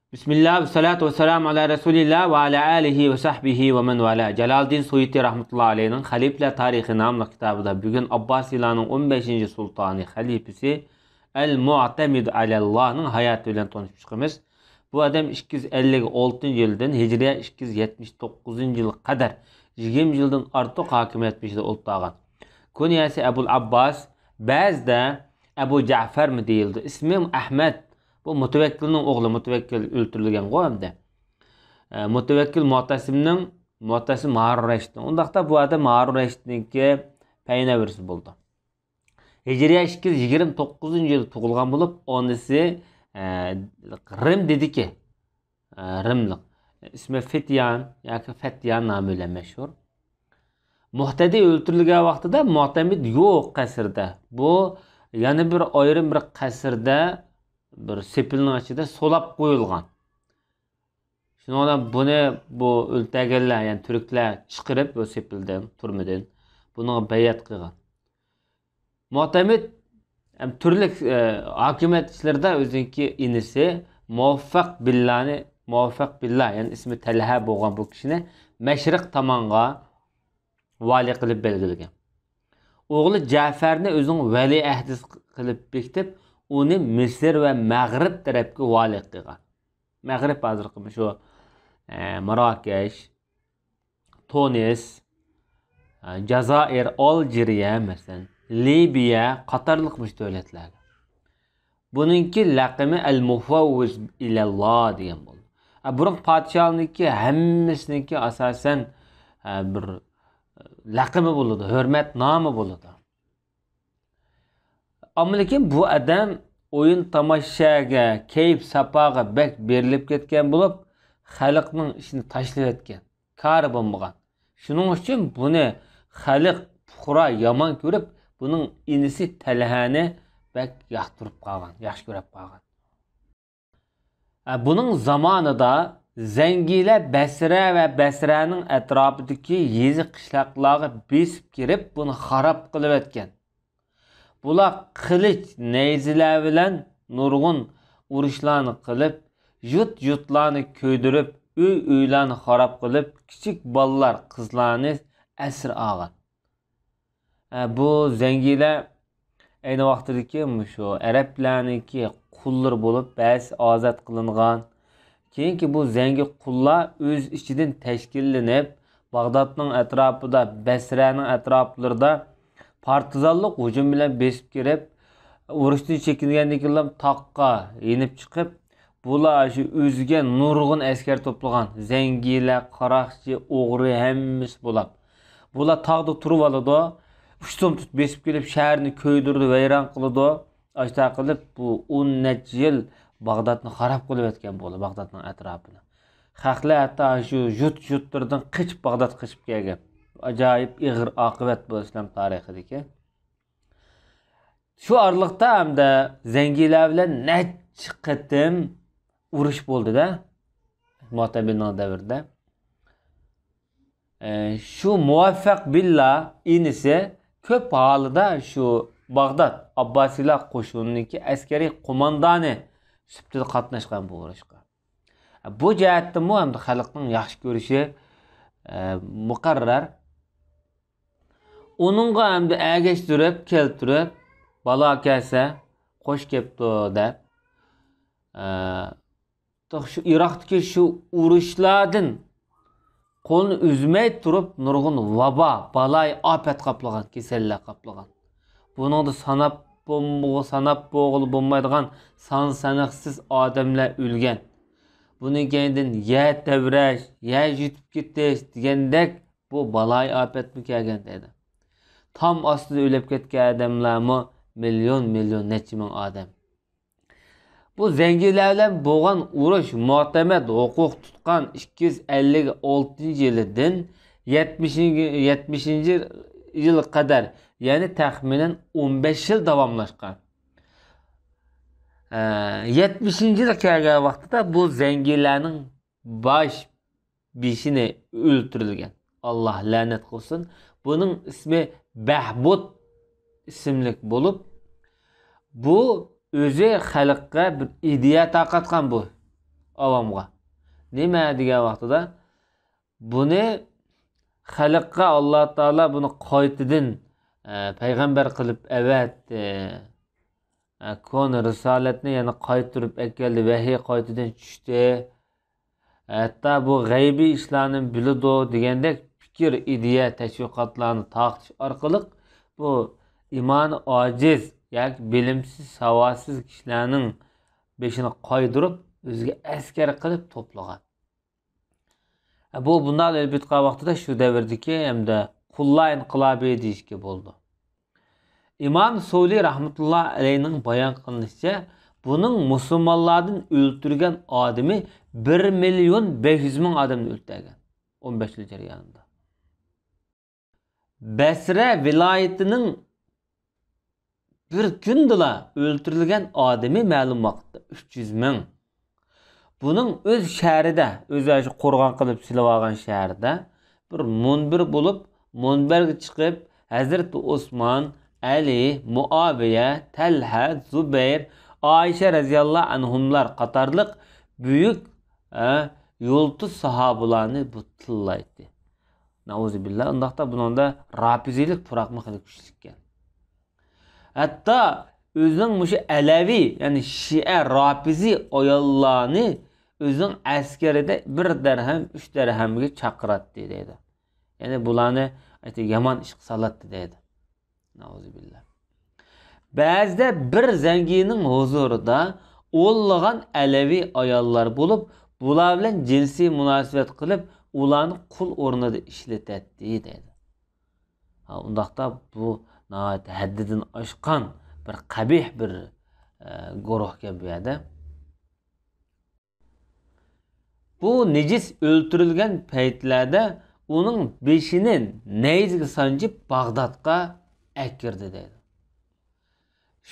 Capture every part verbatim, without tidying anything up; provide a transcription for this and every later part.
بىسمىللا، ۋەسسالاتۇ ۋەسسالامۇ ئالا رەسۇلىللا ۋە ئالا ئالىھى ۋە سەھبىھى ۋە مەن ۋالا. جالالىدىن سۇيۇتى رەھمەتۇللا ئەلەيھىنىڭ خەلىپىلەر تارىخى ناملىق كىتابىدا بۈگۈن ئابباسىيلارنىڭ ئون بەشىنچى سۇلتانى، خەلىپىسى ئەل مۇئتەمىد ئەلەللانىڭ ھاياتى بىلەن تونۇشۇپ چىقىمىز. بۇ ئادەم ئىككى يۈز ئەللىك ئالتىنچى يىلدىن ھىجرىيە ئىككى يۈز يەتمىش توققۇزىنچى يىلغا قەدەر يىگىرمە يىلدىن ئارتۇق ھاكىمىيەت بېشىدا ئولتۇرغان. كۇنيەسى ئەبۇل ئابباس، بەزىدە ئەبۇ جەفەرمۇ دېيىلىدۇ. ئىسمى ئەھمەد. بۇ مۇتەۋەككىلنىڭ ئوغلى، مۇتەۋەككىل ئۆلتۈرۈلگەنغۇ ئەمدى. ئە، مۇتەۋەككىل مۇئتەسىمنىڭ، مۇئتەسىم ھارۇن رەشىدنىڭ. ئۇنداقتا بۇ ئادەم ھارۇن رەشىدنىڭكى پەينەۋىرىسى بولىدۇ. ھىجرىيە ئىككى يۈز يىگىرمە توققۇزىنچى يىلدا تۇغۇلغان بولۇپ، ئانىسى، ئە، رىم دېدىكى، ئە، رىملىق. ئىسمى فىتيان ياكى فەتيان نامى بىلەن مەشھۇر. مۇھتەدى ئۆلتۈرۈلگەن ۋاقتىدا مۇئتەمىد يوق قەسىردە. بۇ يەنە بىر ئايرىم بىر قەسىردە، بىر سېپىلنىڭ ئىچىدە سولاپ قويۇلغان. شۇنىڭ بىلەن بۇنى بۇ ئۆلتۈرگەنلەر، يەنى تۈركلەر چىقىرىپ بۇ سېپىلدىن، تۈرمىدىن بۇنىڭغا بەيئەت قىلغان. مۇئتەمىد ھەم تۈرلۈك، ئە، ھاكىمىيەت ئىشلىرىدا ئۆزىنىڭكى ئىنىسى مۇۋەففەق بىللانى، مۇۋەففەق بىللا، يەنى ئىسمى تەلھە بولغان بۇ كىشىنى مەشرىق تامانغا ۋالىي قىلىپ بەلگىلىگەن. ئوغلى جەفەرنى ئۆزىنىڭ ۋەلىئەھدى قىلىپ بېكىتىپ، ئۇنى مىسىر ۋە مەغرىب تەرەپكە ۋالىي قىلغان. مەغرىب ھازىرقى مۇشۇ، ئە، ماراكەش، تۇنىس، ئە، جازائىر، ئالجىرىيە، مەسىلەن، لىبىيە قاتارلىق مۇشۇ دۆلەتلەرگە. بۇنىڭكى لەقىمى ئەل مۇفەۋۋىز ئىلەللا دېگەن بولدى. ئە، بۇرۇنقى پادىشاھنىڭكى ھەممىسىنىڭكى ئاساسەن، ئە، بىر، ئە، لەقىمى بولىدۇ، ھۆرمەت نامى بولىدۇ. ئەمما لېكىن بۇ ئادەم ئويۇن تاماشاگە، كەيپ ساپاغا بەك بېرىلىپ كەتكەن بولۇپ، خەلقنىڭ ئىشىنى تاشلىۋەتكەن، كارى بولمىغان. شۇنىڭ ئۈچۈن بۇنى خەلق، پۇقرا يامان كۆرۈپ، بۇنىڭ ئىنىسى تەلھەنى بەك ياقتۇرۇپ قالغان، ياخشى كۆرۈپ قالغان. ئە، بۇنىڭ زامانىدا زەڭگىلەر بەسرە ۋە بەسرەنىڭ ئەتراپىدىكى يېزا قىشلاقلارغا بېسىپ كىرىپ، بۇنى خاراب قىلىۋەتكەن. بۇلار قىلىچ، نەيزىلەر بىلەن نۇرغۇن ئۇرۇشلارنى قىلىپ، يۇرت-يۇرتلارنى كۆيدۈرۈپ، ئۆي-ئۆيلەرنى خاراب قىلىپ، كىچىك بالىلار، قىزلارنى ئەسىر ئالغان. ئە، بۇ زەڭگىلەر ئەينى ۋاقتىدىكى مۇشۇ ئەرەبلەرنىڭكى قۇللىرى بولۇپ، بەزىسى ئازاد قىلىنغان. كېيىنكى بۇ زەڭگى قۇللار ئۆز ئىچىدىن تەشكىللىنىپ، باغدادنىڭ ئەتراپىدا، بەسرەنىڭ ئەتراپلىرىدا پارتىزانلىق ھۇجۇم بىلەن بېسىپ كىرىپ، ئۇرۇشتىن چېكىنگەندىن كېيىنلا تاغقا يېنىپ چىقىپ، بۇلار شۇ ئۆزىگە نۇرغۇن ئەسكەر توپلىغان، زەڭگىلەر، قاراقچى، ئوغرى ھەممىسى بولاپ، بۇلار تاغدا تۇرۇۋالىدۇ، ئۇشتۇمتۇت بېسىپ كېلىپ شەھەرنى كۆيدۈرىدۇ، ۋەيران قىلىدۇ. ئاشۇنداق قىلىپ بۇ ئون نەچچە يىل باغدادنى خاراب قىلىۋەتكەن بولىدۇ، باغدادنىڭ ئەتراپىنى. خەقلەر ھەتتا شۇ يۇرت-يۇرتلىرىدىن قېچىپ باغدادقا قېچىپ كەلگەن. ئاجايىپ ئېغىر ئاقىۋەت بۇ ئىسلام تارىخىدىكى. شۇ ئارىلىقتا ھەمدە زەڭگىلەر بىلەن نەچچە قېتىم ئۇرۇش بولدى-دە، مۇئتەمىدنىڭ دەۋرىدە. ئە، شۇ مۇۋەففەق بىللا ئىنىسى كۆپ ھالدا شۇ باغداد ئابباسىيلار قوشۇنىنىڭكى ئەسكەرىي قوماندانى سۈپىتىدە قاتناشقان بۇ ئۇرۇشقا. بۇ جەھەتتىنمۇ ھەمدە خەلقنىڭ ياخشى كۆرۈشى، ئە، مۇقەررەر. ئۇنىڭغا ئەمدى ئەگەشتۈرۈپ كەلتۈرۈپ، بالا كەلسە، خوش كەپتۇ دەپ، ئە، شۇ ئىراقتىكى شۇ ئۇرۇشلاردىن قولىنى ئۈزمەي تۇرۇپ، نۇرغۇن ۋابا، بالايىئاپەت قاپلىغان، كېسەللەر قاپلىغان. بۇنىڭدا ساناپ بولمىغۇ-، ساناپ بولغىلى بولمايدىغان سان ساناقسىز ئادەملەر ئۆلگەن. بۇنىڭ كەينىدىن يەر تەۋرەش، يەر يۇتۇپ كېتىش دېگەندەك بۇ بالايىئاپەتمۇ كەلگەن دەيدۇ. تام ئاستىدا ئۆلۈپ كەتكەن ئادەملەرمۇ مىليون، مىليون، نەچچە مىڭ ئادەم. بۇ زەڭگىلەر بىلەن بولغان ئۇرۇش مۇئتەمەد ھوقۇق تۇتقان ئىككى يۈز ئەللىك ئالتىنچى يىلىدىن يەتمىشىنچى، يەتمىشىنچى يىلغا قەدەر، يەنى تەخمىنەن ئون بەش يىل داۋاملاشقان. ئە، يەتمىشىنچى يىلغا كەلگەن ۋاقتىدا بۇ زەڭگىلەرنىڭ باش بېشىنى ئۆلتۈرۈلگەن. ئاللا لەنەت قىلسۇن. بۇنىڭ ئىسمى بەھبۇت ئىسىملىك بولۇپ، بۇ ئۆزى خەلققە بىر ئىدىيە تارقاتقان بۇ. ئاۋامغا. نېمە دېگەن ۋاقتىدا، بۇنى خەلققە ئاللا تائالا بۇنى قايتىدىن، ئە، پەيغەمبەر قىلىپ ئەۋەتتى. ئە، كونا رىسالەتنى يەنە قايتۇرۇپ ئەكەلدى، ۋەھىي قايتىدىن چۈشتى. ھەتتا بۇ غەيبىي ئىشلارنى بىلىدۇ دېگەندەك پىكىر، ئىدىيە، تەشۋىقاتلارنى تارقىتىش ئارقىلىق بۇ ئىمانى ئاجىز ياكى بىلىمسىز، ساۋاتسىز كىشىلەرنىڭ بېشىنى قايدۇرۇپ، ئۆزىگە ئەسكەر قىلىپ توپلىغان. بۇ بۇنداق ئېلىپ ئېيتقان ۋاقتىدا شۇ دەۋردىكى ھەمدە قۇللار ئىنقىلابى دېيىشكە بولىدۇ. ئىمام سولى رەھمەتۇللا ئەلەيھىنىڭ بايان قىلىشىچە، بۇنىڭ مۇسۇلمانلاردىن ئۆلتۈرگەن ئادىمى بىر مىليون بەش يۈز مىڭ ئادەمنى ئۆلتۈرگەن. ئون بەش يىل جەريانىدا. بەسرە ۋىلايىتىنىڭ بىر كۈندىلا ئۆلتۈرۈلگەن ئادىمى مەلۇم ۋاقىتتا ئۈچ يۈز مىڭ. بۇنىڭ ئۆز شەھىرىدە، ئۆزى شۇ قورغان قىلىپ سېلىۋالغان شەھىرىدە بىر مۇنبىر بولۇپ، مۇنبەرگە چىقىپ، ھەزرىتى ئوسمان، ئەلى، مۇئاۋىيە، تەلھە، زۇبەير، ئائىشە رەزىياللاھۇ ئەنھۇملار قاتارلىق بۈيۈك، ئە، يۇلتۇز ساھابىلارنى بۇ تىللايتتى. نەئۇزۇبىللا، ئۇنداقتا بۇنىڭدا رافىزىيلىق پۇراقمۇ خېلى كۈچلۈككەن. ھەتتا ئۆزىنىڭ مۇشۇ ئەلەۋى، يەنى شىئە رافىزىي ئاياللارنى ئۆزىنىڭ ئەسكىرىدە بىر دەرھەم، ئۈچ دەرھەمگە چاقىراتتى دەيدۇ. يەنى بۇلارنى ئەيتە يامان ئىشقا سالاتتى دەيدۇ. نەئۇزۇبىللا. بەزىدە بىر زەڭگىنىڭ ھۇزۇرىدا ئونلىغان ئەلەۋى ئاياللار بولۇپ، بۇلار بىلەن جىنسىي مۇناسىۋەت قىلىپ، ئۇلارنى قۇل ئورنىدا ئىشلىتەتتى دەيدۇ. ھا، ئۇنداقتا بۇ ناھايىتى ھەددىدىن ئاشقان بىر قەبىھ بىر، ئە، گۇرۇھكەن بۇ يەردە. بۇ نىجىس ئۆلتۈرۈلگەن پەيتلەردە ئۇنىڭ بېشىنى نەيزىگە سانجىپ باغدادقا ئەكىردى دەيدۇ.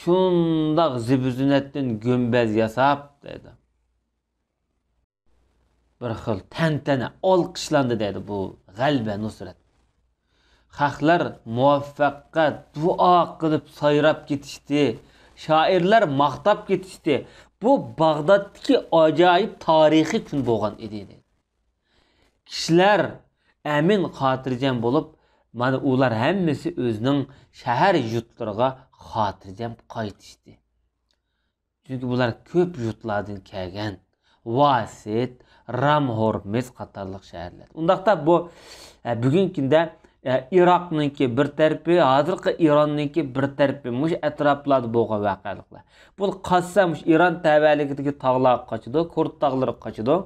شۇنداق زىبۇ زىننەتتىن گۈمبەز ياساپ دەيدۇ. بىر خىل تەنتەنە ئالقىشلاندى دەيدۇ بۇ غەلىبە نۇسرەت. خەقلەر مۇۋەپپەققە دۇئا قىلىپ سايراپ كېتىشتى. شائىرلار ماختاپ كېتىشتى. بۇ باغدادتىكى ئاجايىپ تارىخىي كۈن بولغان ئىدى. كىشىلەر ئەمىن خاتىرجەم بولۇپ، مانا ئۇلار ھەممىسى ئۆزىنىڭ شەھەر يۇرتلىرىغا خاتىرجەم قايتىشتى. چۈنكى بۇلار كۆپ يۇرتلاردىن كەلگەن. ۋاسىت، رام ھورمىز قاتارلىق شەھەرلەر. ئۇنداقتا بۇ، ئە، بۈگۈنكى كۈندە، ئە، ئىراقنىڭكى بىر تەرىپى، ھازىرقى ئىراننىڭكى بىر تەرىپى، مۇشۇ ئەتراپلاردا بولغان ۋەقەلىكلەر. بۇ قاچسا مۇشۇ ئىران تەۋەلىكىدىكى تاغلارغا قاچىدۇ، كۇرد تاغلىرىغا قاچىدۇ.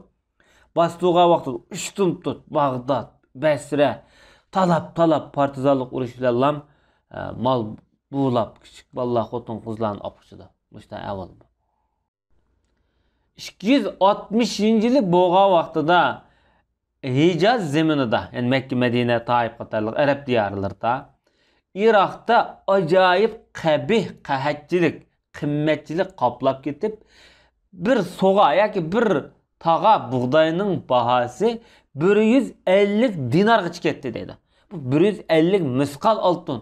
باستۇرغان ۋاقتىدا ئۇشتۇمتۇت، باغداد، بەسرە، تالاپ-تالاپ پارتىزانلىق ئۇرۇش بىلەنلام، ئە، مال بۇلاپ، كىچىك بالىلار، خوتۇن-قىزلارنى ئاپقۇچىدۇ. مۇشۇنداق ئەھۋال بار. ئىككى يۈز ئاتمىشىنچى يىلى بولغان ۋاقتىدا ھىجاز زېمىنىدا، يەنى مەككە، مەدىنە، تائىپ قاتارلىق ئەرەب دىيارلىرىدا، ئىراقتا ئاجايىپ قەبىھ قەھەتچىلىك، قىممەتچىلىك قاپلاپ كېتىپ، بىر سوغا ياكى بىر تاغا بۇغداينىڭ باھاسى بىر يۈز ئەللىك دىنارغىچە كەتتى دەيدۇ. بۇ بىر يۈز ئەللىك مىسقال ئالتۇن.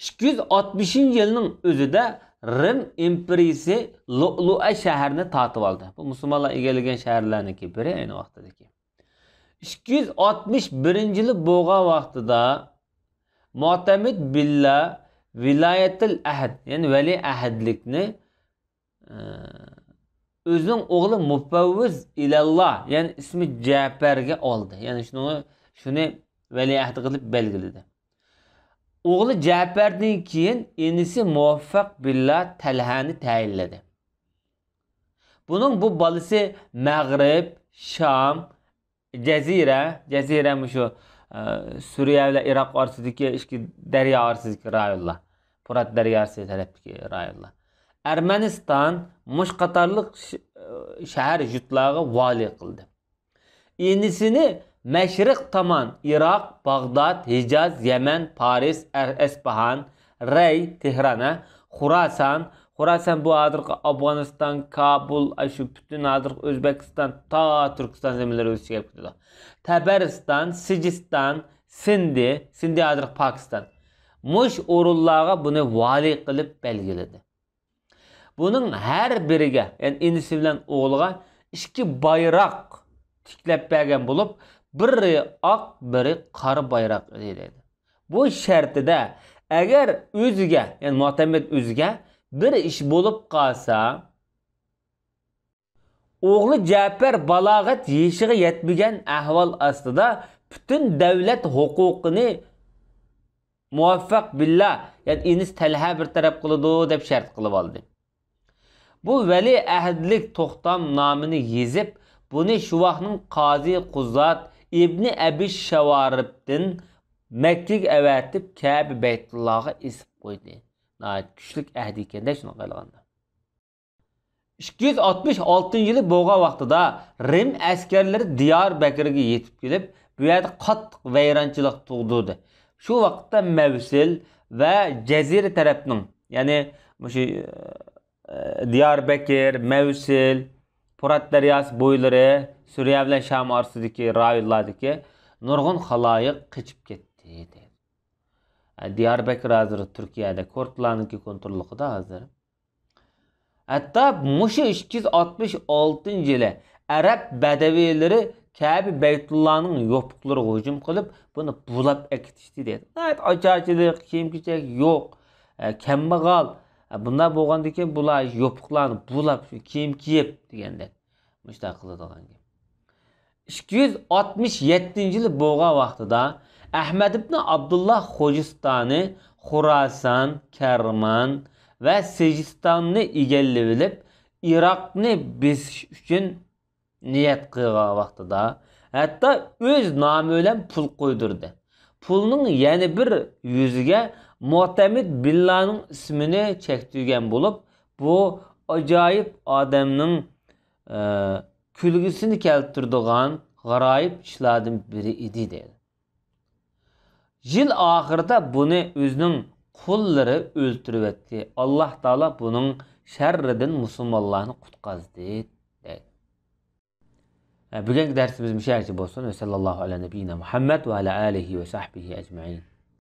ئىككى يۈز ئاتمىشىنچى يىلنىڭ ئۆزىدە رىم ئىمپېرىيىسى لۇئلۇئە شەھىرىنى تارتىۋالدى. بۇ مۇسۇلمانلار ئىگىلىگەن شەھەرلەرنىڭكى بىرى ئەينى ۋاقتىدىكى. ئىككى يۈز ئاتمىش بىرىنچى يىلى بولغان ۋاقتىدا مۇئتەمىد بىللا ۋىلايەتىل ئەھد، يەنى ۋەلىي ئەھدلىكنى، ئە، ئۆزىنىڭ ئوغلى مۇپەۋۋىز ئىلەللا، يەنى ئىسمى جەپەرگە ئالدى. يەنى شۇنى، شۇنى ۋەلىي ئەھد قىلىپ بەلگىلىدى. ئوغلى جەپەردىن كېيىن ئىنىسى مۇۋەففەق بىللا تەلھەنى تەيىنلىدى. بۇنىڭ بۇ بالىسى مەغرىب، شام، جەزىرە، جەزىرە مۇشۇ، ئە، سۈرىيە بىلەن ئىراق ئارىسىدىكى ئىككى دەريا ئارىسىدىكى رايونلار. پۇرات دەرياسى تەرەپتىكى رايونلار. ئەرمەنىستان، مۇشۇ قاتارلىق ش-، ئە، شەھەر يۇرتلارغا ۋالىي قىلدى. ئىنىسىنى مەشرىق تامان ئىراق، باغداد، ھىجاز، يەمەن، پارس، ئەر-، ئەسپاھان، رەي، تېھران، ھە، خۇراسان، خۇراسان بۇ ھازىرقى ئافغانىستان، كابۇل، ئاشۇ پۈتۈن ھازىرقى ئۆزبېكىستان، تا تۈركىستان زېمىنلىرى ئۆز ئىچىگە ئېلىپ كېتىدۇ. تەبەرىستان، سىجىستان، سىندى، سىندى ھازىرقى پاكىستان. مۇش ئورۇنلارغا بۇنى ۋالىي قىلىپ بەلگىلىدى. بۇنىڭ ھەر بىرىگە، يەنى ئىنىسى بىلەن ئوغلىغا ئىككى بايراق تىكلەپ بەرگەن بولۇپ، بىرى ئاق، بىرى قارا بايراق ئىدى دەيدۇ. بۇ شەرتىدە، ئەگەر ئۆزىگە، يەنى مۇئتەمىد ئۆزىگە بىر ئىش بولۇپ قالسا، ئوغلى جەپەر بالاغەت يېشىغا يەتمىگەن ئەھۋال ئاستىدا پۈتۈن دەۋلەت ھوقۇقىنى مۇۋەففەق بىللا، يەنى ئىنىسى تەلھە بىر تەرەپ قىلىدۇ دەپ شەرت قىلىۋالدى. بۇ ۋەلىئەھدلىك توختامنامىنى يېزىپ، بۇنى شۇۋاقنىڭ قازى قۇزات ئىبنى ئەبى شاۋارىبتىن مەككىگە ئەۋەتىپ، كەبە بەيتۇللاغا ئېسىپ قويدى. ناھايىتى كۈچلۈك ئەھدى ئىكەن-دە، شۇنداق قىلغاندا. ئىككى يۈز ئاتمىش ئالتىنچى يىلى بولغان ۋاقتىدا رىم ئەسكەرلىرى دىياربەكرگە يېتىپ كېلىپ، بۇ يەردە قاتتىق ۋەيرانچىلىق تۇغدۇردى. شۇ ۋاقىتتا مەۋسىل ۋە جەزىرە تەرەپنىڭ، يەنى مۇشۇ، ئە، دىياربەكر، مەۋسىل، پۇرات دەرياسى بويلىرى، سۈرىيە بىلەن شام ئارىسىدىكى رايونلاردىكى نۇرغۇن خالايىق قېچىپ كەتتى، دەيدۇ. ئە، دىياربەكر ھازىر تۈركىيەدە، كۇردلارنىڭكى كونتروللۇقىدا ھازىر. ھەتتا مۇشۇ ئىككى يۈز ئاتمىش ئالتىنچى يىلى ئەرەب بەدەۋىيلىرى كەبە بەيتۇللانىڭ يوپۇقلىرىغا ھۇجۇم قىلىپ، بۇنى بۇلاپ ئەكېتىشتى دەيدۇ. ناھايىتى ئاچارچىلىق، كىيىم-كېچەك يوق، ئە، كەمبەغال. ئە، بۇنداق بولغاندىن كېيىن بۇلار يوپۇقلارنى بۇلاپ، شۇ كىيىم كىيىپ دېگەندەك، مۇشۇنداق قىلىدىغان گەپ. ئىككى يۈز ئاتمىش يەتتىنچى يىلى بولغان ۋاقتىدا ئەھمەد ئىبن ئابدۇللا خوجىستانى خوراسان، كەرمان ۋە سىجىستاننى ئىگىلىۋېلىپ، ئىراقنى بېسىش ئۈچۈن نىيەت قىلغان ۋاقتىدا، ھەتتا ئۆز نامى بىلەن پۇل قويدۇردى. پۇلنىڭ يەنە بىر يۈزىگە مۇئتەمىد بىللانىڭ ئىسمىنى چەكتۈرگەن بولۇپ، بۇ ئاجايىپ ئادەمنىڭ، ئە، كۈلگىسىنى كەلتۈرىدىغان غارايىپ ئىشلاردىن بىرى ئىدى، دەيدۇ. يىل ئاخىرىدا بۇنى ئۆزىنىڭ قۇللىرى ئۆلتۈرۈۋەتتى. ئاللا تائالا بۇنىڭ شەررىدىن مۇسۇلمانلارنى قۇتقازدى، دەيدۇ. ھە، بۈگۈنكى دەرسىمىز مۇشۇ يەرگىچە بولسۇن. ۋە سەللەللاھۇ ئەلە نەبىييىنا مۇھەممەد ۋە ئەلە ئالىھى ۋە سەھبىھى ئەجمەئىن.